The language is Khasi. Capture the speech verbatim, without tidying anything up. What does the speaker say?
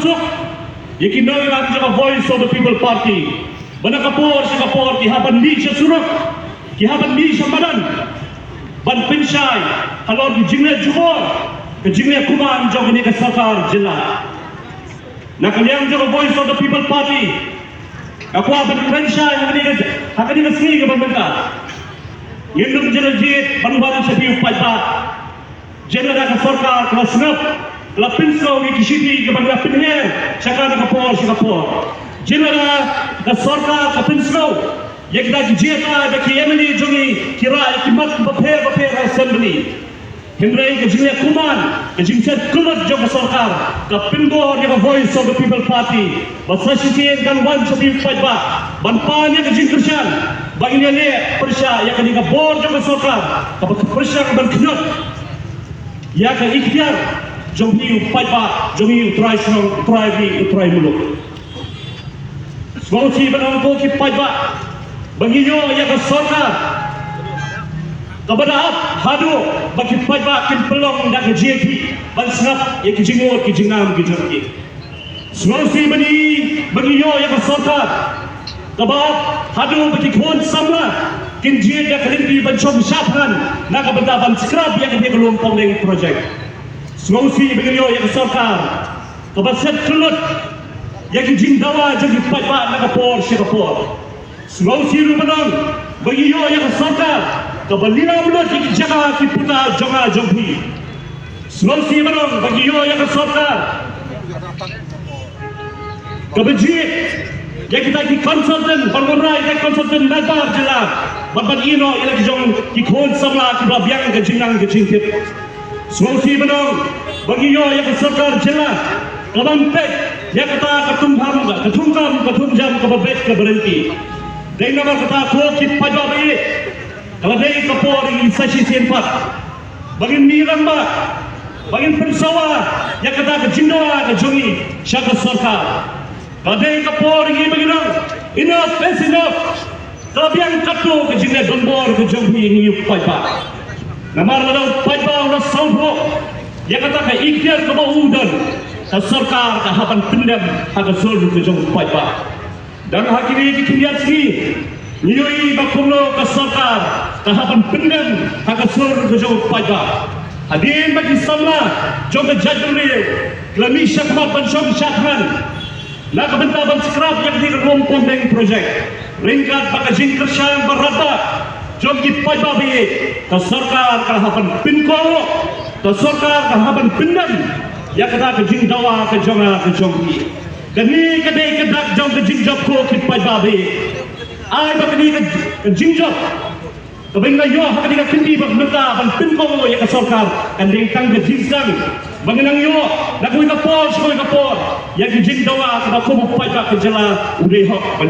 suk ïa ki nongïalam jong ka Voice of the People Party ba na ka por sha ka por ki hap ban mih sha surok, ki hap ban mih sha madan ban pynshai halor ki jingleh jubor, ka jingleh kuman jong kane ka sorkar jylla. Na ka liang jong ka Voice of the People Party, nga kwah ban kren shai ha kane ka, ha kane ka sngi kaba mynta. Ngim don jingjied ban wan sha phi u paidbah. Jin lada ka sorkar ka la sngap, ka la pynsngew ïa ki shithi kiba la pynher sha ka na ka por sha ka por. Jin lada ka sorkar ka pynsngew ïa kita ki jingïatai ba ki M L A jong ngi ki rah ïa ki mat bapher bapher ha Assembly. Hynrei ka jingleh kuman, ka jingset kyllut jong ka sorkar ka pynbor ïa ka Voice of the People Party ba sa shisien kan wan sha phi u paidbah ban pan ïa ka jingkyrshan ba ngin ïaleh pyrshah ïa kane ka bor jong ka sorkar kaba pyrshang ban kynnoh ïa ka iktiar jong phi u paidbah, jong phi u trai shnong, u trai ri, u trai muluk. Sngewsih ban ong ko ki paidbah ba ngi ïoh ïa ka sorkar kaba da ap haduh ba ki paidbah kin pynlong da ka jingïakhih ban sngap ïa ki jingmut ki jingnam ki jong ki. Sngewsih ban ï, ba ngi ïoh ïa ka sorkar kaba ap haduh ba ki khun samla kin jied da ka lynti ban shong shad thngan na ka bynta ban scrap ïa ka lum Pongdeng project. Sngewsih ba ngi ïoh ïa ka sorkar kaba set kyllut ïa ki jingdawa jong ki paidbah na ka por sha ka por. Sngewsih ruh ban ong ba ngi ïoh ïa ka sorkar kaba lilam lut ïa ki jaka ki puta jong nga jong phi. Sngewsih ban ong ba ngi ïoh ïa ka sorkar kaba jied ïa kita ki consultant, ban wanrah ïa kita ki consultant nabar jylla bad ban ïehnoh ïa la ki jong ki khun samla kiba biang ka jingnang ka jingtip. Sngewsih ban ong ba ngi ïoh ïa ka sorkar jylla kaban peit ïa kata ka thungkam, ka thungkam, ka thungjam kaba beit kaba ryntih. Dei namar kata ko ki paidbah ba ïeit, ka la dei ka por ïa ngi sa shisien pat ba ngin mih rangbah, ba ngin pynsawa ïa kata ka jingdawa ka jong ngi sha ka sorkar. Ka dei ka por ïa ngi ba ngin ong enough is enough. Ka la biang katto ka jingleh donbor ka jong phi ïa ngi u paidbah. Namar lada u paidbah u la sngewthuh ïa kata ka iktiar kaba u don, ka sorkar ka hap ban pyndem ha ka sur ka jong u paidbah. Dang ha kine ki khyndiat sngi ngi ïohi ba kumno ka sorkar ka hap ban pyndem ha ka sur ka jong u paidbah. Hadien ba ki samla jong ka jaitbynriew ki la mih shakhmat ban shong shad thngan na ka bynta ban scrap ïa kane ka lum Pongdeng project, ryngkat bad ka jingkyrshan ba radbah jong ki paidbah ba ïeit, ka sorkar ka la hap ban pynkoh, ka sorkar ka la hap ban pyndem ïa kata ka jingdawa ka jong nga ka jong phi. Kane ka dei ka dak jong ka jingjop ko ki paidbah ba ïeit. Ai ba kane ka, ka jingjop kaba ngi la ïoh ha kane ka kynti ba mynta ban pynkoh ïa ka sorkar kan dei tang ka jingsdang ba ngin nang ïoh na kawei ka por sha kawei ka por ïa ki jingdawa kaba kum u paidbah ka jylla u dei hok ban